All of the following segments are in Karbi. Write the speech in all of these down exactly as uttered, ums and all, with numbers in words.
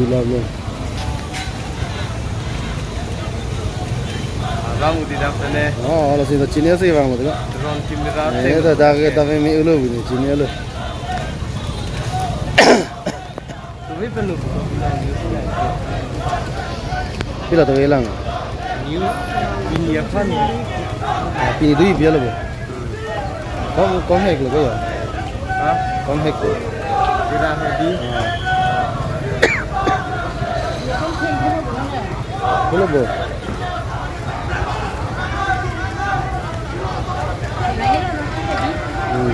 Lo, lo. Abang udi dak tene. Oh, lasi ta chini asi bang lo, teka. Ron kimira. Eh, te ta dak, dak me ulo bini, chini lo. Tuwi penu. Pila tuwi lang? New pini aphan. Ah, pini dui biar lo, bo. Kom, kom hek lo ya? Ha? Kom hek lo. Kira hedi. Ah. Hello, bo. Hmm.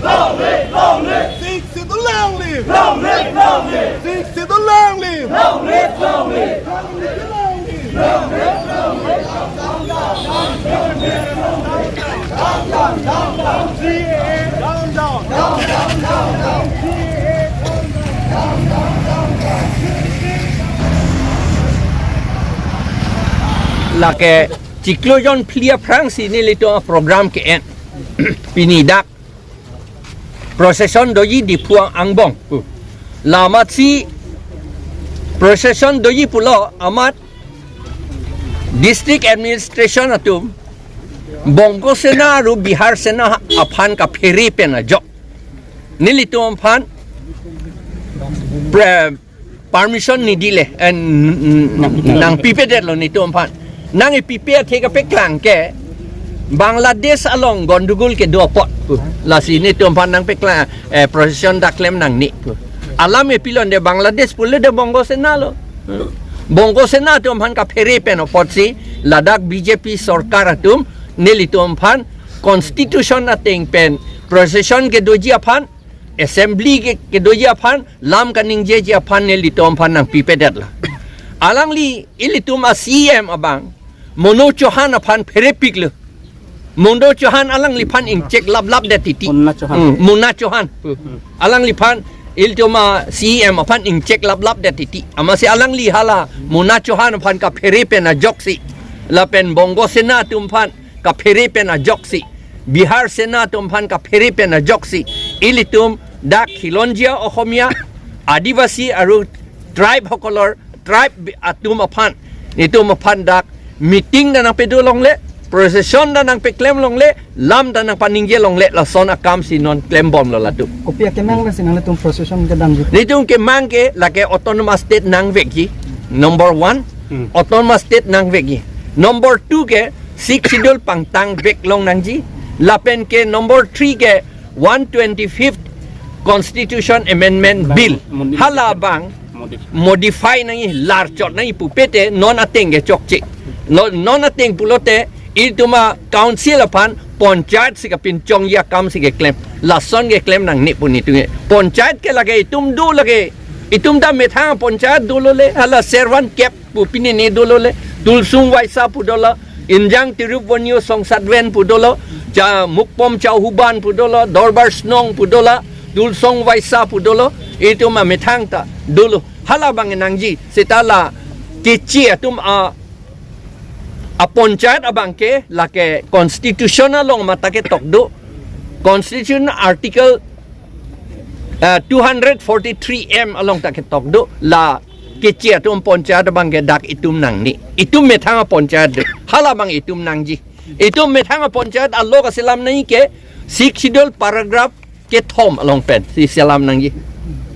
Long live! Long live! Sixth Schedule long live! Long live! Long live! Sixth Schedule long live! Long live! Long live! Long live! Long live! Long live! Long live! Long live! Long live! Down, down, down, down, down, down, down. Down, down, down, down, down. Lake chiklo jon phli aphrangsi nelitum program ke-en. Pini dak procession doji Diphu angbong. Lamatsi procession doji pulo amat district administration atum Bongo Sena aru Bihar Sena aphan kaphere pen ajok nelitum aphan pre-, permission nidile, eh, n-, n-, nangpipedet lo netum aphan. Nangpipe athe kapeklang ke Bangladesh along gondogol kedo apot. Lasi netum aphan nangpeklang, eh, procession dak klem nangne. Alam ke pilon de Bangladesh pule de Bongo Sena lo. Bongo Sena atum aphan kaphere pen apotsi ladak B J P sorkar atum nelitum aphan constitution ateng pen procession kedoji aphan, assembly ke, kedoji aphan, lam kaningjeji aphan nelitum aphan nangpipedet la. Alangli ilitum a C E M abang Monu Chauhan aphan pherepik lo. Monu Chauhan alangliphan ingchek laplap det titi. Mona Chauhan. Hmm, Mona Chauhan. Hmm. Alangliphan ilitum a C E M aphan ingchek laplap det titi. Amatsi alangli hala Mona Chauhan aphan kaphere pen ajoksi lapen Bongo Sena atum aphan kaphere pen ajoksi, Bihar Sena atum aphan kaphere pen ajoksi, ilitum dak Khilonjia Ohomia, Adivasi aru tribe hokolor, tribe bi-, atum aphan, netum aphan dak meeting ta nangpedo longle, procession ta nangpeklem longle, lam ta nangpaningje longle, lason akamsi non klembom lo latum. Kopi akemang lasi nangtum procession kedamji? Netum kemang ke lake autonomous state nangvekji. Number one, Hmm. autonomous state nangvekji. Number two ke Sixth Schedule pangtangvek long nangji. Lapen ke number three ke one twenty-fifth Constitution Amendment Bill. Modi-, Hala abang modif-, modify nangji, larchot nangji pupe te non ateng ke chokche. Lo, non ateng pulote ilitum a council aphan panchayat si kapinchongji akamsi keklem. Lason keklem nangne pu netum ke. Panchayat ke lake itum do lake. Itum ta methang panchayat dolo le. Hala Servan Kep pu pini ne dolo le. Tulsong Waisa pu dolo. Injang Tirup Vonyo Songsatven pu dolo. Cha Mukpom Chauhuban pu dolo. Dorbar Snong pu dolo. Tulsong Waisa pu dolo. Itum amethang ta dolo. Hala abang nangji. Seta la keche atum a, a panchayat abang ke lake constitution along mate ketok do. Constitution article, eh, two hundred forty-three M along ta ketok do. La keche atum panchayat abang ke dak itum nangne. Itum methang a panchayat do. Hala abang itum nangji. Itum methang a panchayat along kaselam nangji ke Sixth Schedule paragraph kethom along pensi selam nangji.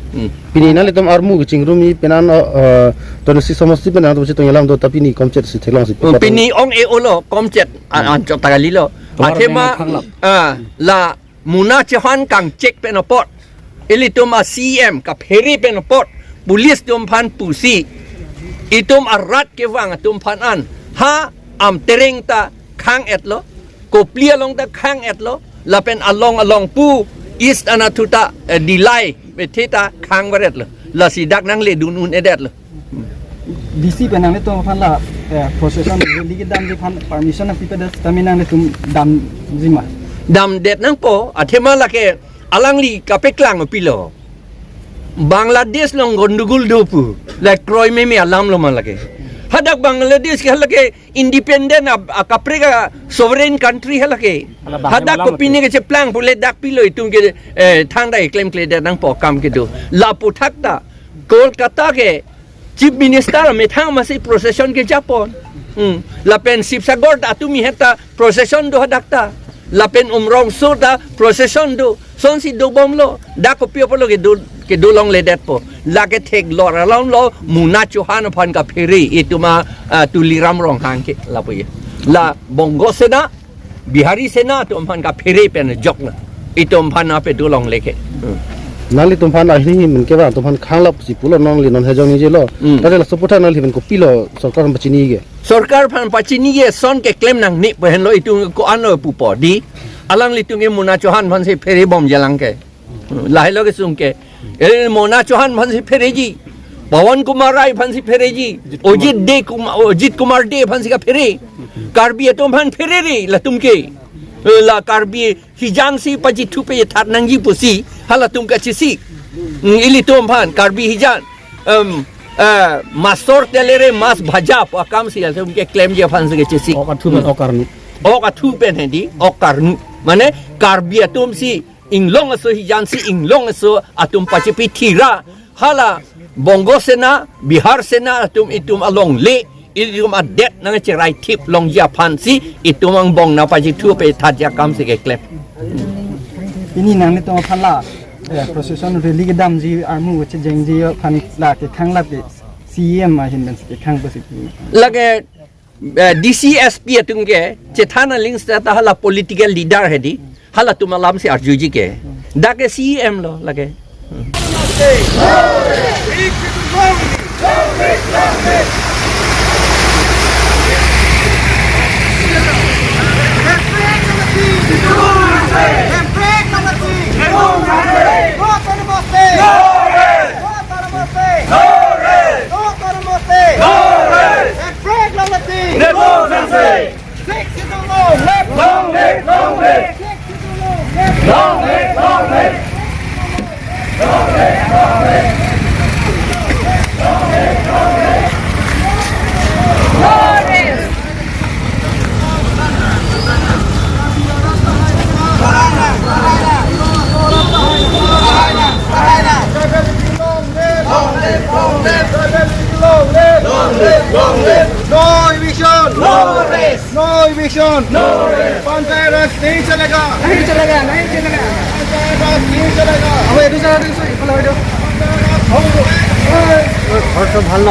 Hmm. Pini nanglitum armu kechingrumji penang, eh, twenty-six somosti penang tu chetong alam do, tapi pini komchet si theklong si. Hmm, pini ong e olo komchet an, hmm, anchot ta kalilo. Tovar Athema, memang thanglap. Ah, la Mona Chauhan kangchek pen apot, ilitum a-C E M kaphere pen apot, police atum aphan pusi, itum arat kevang atum aphan an, ha Amtereng ta khang-etlo, Kopili along ta khang-etlo, lapen along along pu East anatthu ta, eh, Dillai methe ta khang varetlo. Lasi dak nangle dun un-edetlo. D C pen nanglitum aphan la, eh, procession rally kedamji aphan permission nangpipedet, tame nanglitum damji ma? Damdet nangpo, athema lake alangli kapeklang pilo. Bangladesh along gondogol do pu, la kroi meme alam lo ma lake. Hadak Bangladesh ke halake independent a, a kaprek a sovereign country halake. Hala bahai hadak malam ko pine ke cheplang pule dak pilo itum ke, eh, thangta keklemkledet nangpo akam kedo. Lapu thakta Kolkata ke Chief Minister amethang masi procession kejapon. Hmm. Lapen Sibsagar ta atum ihet ta procession do hadak ta. Lapen Umrongso ta procession do. Sonsi dobomlo. Dak kopi apotlo kedo, kedo longledetpo. Lake theklong alam lo, Mona Chauhan aphan kaphere itum a, ah, Tuliram Ronghang ke lapu ye. La Bongo Sena, Bihari Sena atum aphan kaphere pen jok na. Itum aphan ape do longle ke. Hmm. Nanglitum aphan ahini min ke ba, atum aphan khanglap si pulo, nangli non hejong nijelo. Hmm. Tade la support nangli pen kopilo sorkar aphan pachini ke? Sorkar aphan pachini ke, son keklem nangne pu henlo, itum ko-an lo pupo di. Alanglitum ke Mona Chauhan aphan si pherebomji alang ke. Hmm, lahelo kesung ke. Eh, Mona Chauhan aphan si phereji. Pawan Kumar Rai aphan si phereji. Ajit Kumar. Ajit De Kumar, Ajit Kumar De aphan si kaphere. Karbi atum aphan pherere latum ke. Eh, la Karbi hijan si pajithu pejithat nangji pusi halatum kachesik. Hmm, ilitum aphan Karbi hijan, em, eh, masor telere mas bhaja pu akam si latum keklemji aphan si kachesik. Ok athu pen, ok arnu. Ok athu pen hedi, ok arnu. Mane Karbi atum si inglong aso hijan si inglong aso atum pachipi thira. Hala Bongo Sena, Bihar Sena atum itum alongle, ilitum adet nangcherai thip longji aphan si itum angbong nangpajithu pejithatji akam si keklem. Pini nanglitum aphan la, eh, procession rally kedamji armu kechejengji aphan la kekhanglap ke C E M ahin pen si kekhang pusi. Lake, eh, D C S P atum ke chethan aling seta hala political leader hedi. Halatum alam si arjuji ke. Dak ke C E M lo lake. Six to the long live! Long live, long live! Six to the long live! Long live, long live! Long live, long live! Long live, long live! Long live, long live! Long live, long live! No eviction! No rest! No eviction! No rest! Panchayat Raj nahi chalega! Nahi chalega, nahi chalega! Panchayat Raj nahi chalega! Abo edu jana edu, edu jana, edu jana. ঘৰটো ভাল ন?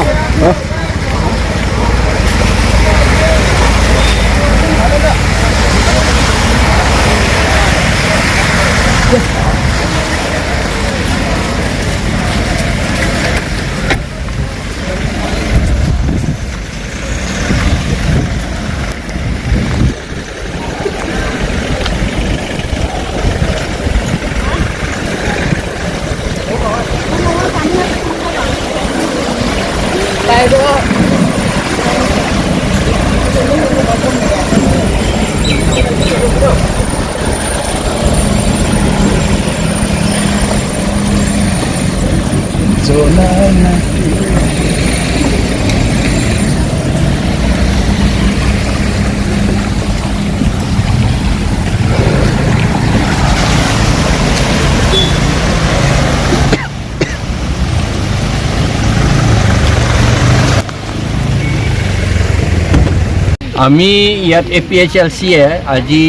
আমি ইয়াত A P H L চিয়ে আজি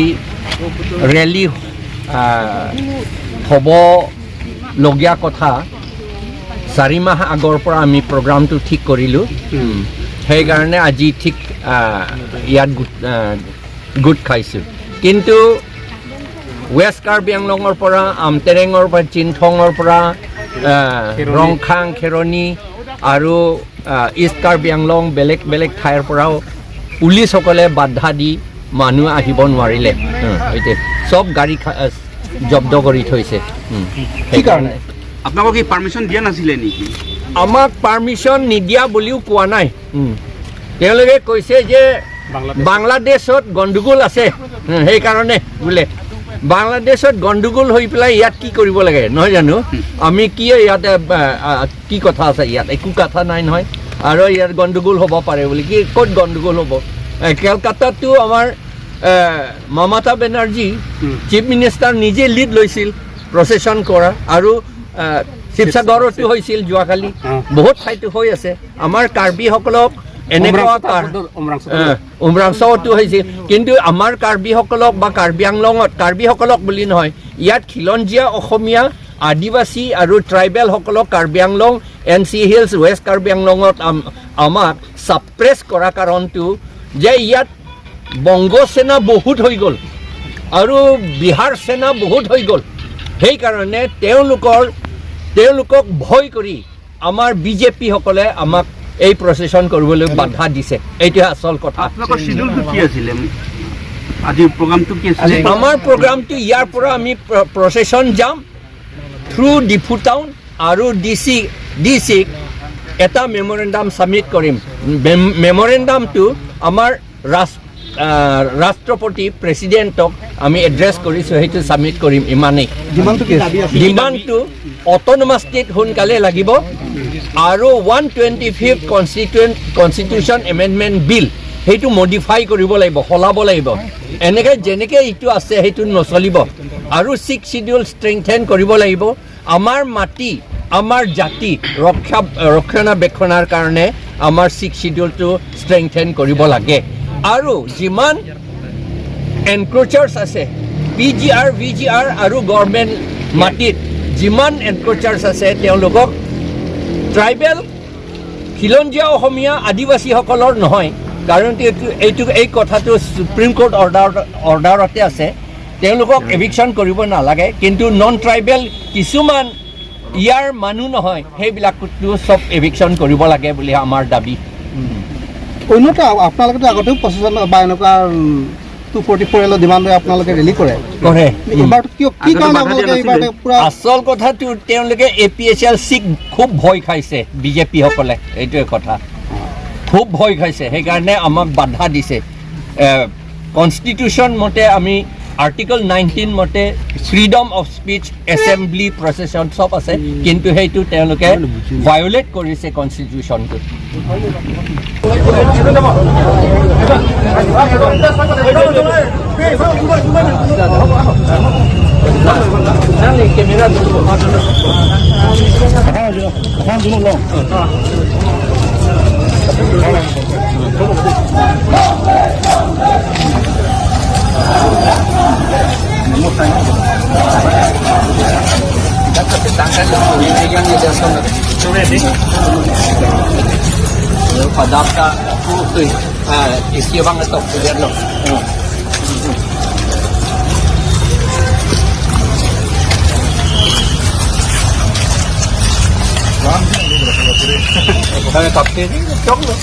ৰেলী, আহ, হ'ব লগীয়া কথা চাৰি মাহ আগৰ পৰা আমি প্ৰগ্ৰামটো ঠিক কৰিলোঁ। উম। সেইকাৰণে আজি ঠিক, আহ, ইয়াত গোট, আহ, গোট খাইছোঁ। কিন্তু ৱেষ্ট কাৰ্বি আংলঙৰ পৰা, আমটেৰেঙৰ পৰা, চিনথঙৰ পৰা, আহ, খেৰণি। ৰংখাং, খেৰণি আৰু, আহ, ইষ্ট কাৰ্বি আংলং বেলেগ বেলেগ ঠাইৰ পৰাও পুলিচসকলে বাধা দি মানুহ আহিব নোৱাৰিলে। উম, এতিয়া চব গাড়ী খা-, আহ, জব্দ কৰি থৈছে। উম, কি কাৰণে? আপোনালোকক কি পাৰ্মিশ্যন দিয়া নাছিলে নেকি? আমাক পাৰ্মিশ্যন নিদিয়া বুলিও কোৱা নাই। উম। তেওঁলোকে কৈছে যে বাংলাদেশ। বাংলাদেশত গণ্ডগোল আছে, উম, সেইকাৰণে বোলে। বাংলাদেশত গণ্ডগোল হৈ পেলাই ইয়াত কি কৰিব লাগে, নহয় জানো? উম। আমি কি ইয়াতে, আ, আ, কি কথা আছে ইয়াত? একো কথা নাই নহয়। আৰু ইয়াত গণ্ডগোল হ'ব পাৰে বুলি, কি, ক'ত গণ্ডগোল হ'ব? এ, কেলকাতাততো আমাৰ, এ, মমতা বেনাৰ্জী, উম। চিফ মিনিষ্টাৰ নিজে লিড লৈছিল প্ৰচেছন কৰা, আৰু, এ, শিৱসাগৰতো হৈছিল যোৱাকালি, অ। বহুত ঠাইতো হৈ আছে। আমাৰ কাৰ্বিসকলক এনেকুৱা উমৰাংচুত কাৰ-, উমৰাংচুত। এ, উমৰাংচুতো হৈছিল। কিন্তু আমাৰ কাৰ্বিসকলক বা কাৰ্বি আংলঙত, কাৰ্বিসকলক বুলি নহয়, ইয়াত খিলঞ্জীয়া অসমীয়া, আদিবাসী আৰু ট্ৰাইবেলসকলক Karbi Anglong, N C Hills, west Karbi আংলঙত আম-, আমাক ছাপ্ৰেছ কৰা কাৰণটো যে ইয়াত বংগ সেনা বহুত হৈ গ'ল আৰু বিহাৰ সেনা বহুত হৈ গ'ল। সেইকাৰণে তেওঁলোকৰ, তেওঁলোকক ভয় কৰি আমাৰ বি জে পিসকলে আমাক এই প্ৰচেছন কৰিবলৈ বাধা দিছে। এইটোৱে আচল কথা। আপোনালোকৰ শ্বিডিউলটো কি আছিলে? আজি প্ৰগ্ৰামটো কি আছিলে? আমাৰ প্ৰগ্ৰামটো ইয়াৰ পৰা আমি প্ৰ-, প্ৰচেছন যাম থ্ৰু ডিফু টাউন আৰু ডি চি, ডি চিক এটা মেমৰেণ্ডাম ছাবমিট কৰিম। মেম-, মেমৰেণ্ডামটো আমাৰ ৰাষ-, আহ, ৰাষ্ট্ৰপতি, প্ৰেচিডেণ্টক আমি এড্ৰেছ কৰিছোঁ, সেইটো ছাবমিট কৰিম, ইমানেই। ডিমাণ্ডটো কি আছে? ডিমাণ্ডটো অট'নমাছ ষ্টেট সোনকালে লাগিব আৰু one twenty fifth constituent, constitution amendment bill, সেইটো মডিফাই কৰিব লাগিব, সলাব লাগিব। এনেকে যেনেকে এইটো আছে, সেইটো নচলিব। আৰু ছিক্স শ্বিডিউল ষ্ট্ৰেংথেন কৰিব লাগিব। আমাৰ মাটি, আমাৰ জাতি ৰক্ষা, ৰক্ষণাবেক্ষণৰ কাৰণে আমাৰ ছিক্স শ্বিডিউলটো ষ্ট্ৰেংথেন কৰিব লাগে। আৰু যিমান এনক্ৰ'চাৰ্ছ আছে, পি জি আৰ, ভি জি আৰ আৰু গভৰ্ণমেণ্ট মাটিত যিমান এনক্ৰ'চাৰ্ছ আছে, তেওঁলোকক ট্ৰাইবেল, খিলঞ্জীয়া অসমীয়া, আদিবাসীসকলৰ নহয়। কাৰণ এইটো, এইটো, এই কথাটো ছুপ্ৰিম কোৰ্ট অৰ্ডাৰ, অৰ্ডাৰতে আছে। তেওঁলোকক এভিকশ্যন কৰিব নালাগে, কিন্তু নন ট্ৰাইবেল কিছুমান ইয়াৰ মানুহ নহয়, সেইবিলাকতো চব এভিকশ্যন কৰিব লাগে বুলি আমাৰ দাবী। অন্যতো আ-, আপোনালোকেতো আগতেও প্ৰচেছন বা এনেকুৱা, উম, টু ফৰ্টি ফ'ৰ এলৰ ডিমাণ্ড লৈ আপোনালোকে ৰেলী কৰে। কৰে। উম। এইবাৰ কিয়, কি আচলতে কাৰণে বাধা দিয়া আপোনালোকে নাছিলে। এইবাৰ পুৰা আচল কথাটো তেওঁলোকে এ পি এইচ এল চিক খুব ভয় খাইছে বি জে পিসকলে, এইটোৱে কথা। খুব ভয় খাইছে, সেইকাৰণে আমাক বাধা দিছে। এ, কনষ্টিটিউশ্যন মতে আমি আৰ্টিকল নাইনটিন মতে ফ্ৰিডম অফ স্পীচ, এছেম্বলি, প্ৰচেছন চব আছে, কিন্তু সেইটো তেওঁলোকে ভায়লেট কৰিছে কনষ্টিটিউশ্যনটো। Padam ka, ah, isi bang tok, biar lo. Kami kapten, cok lo.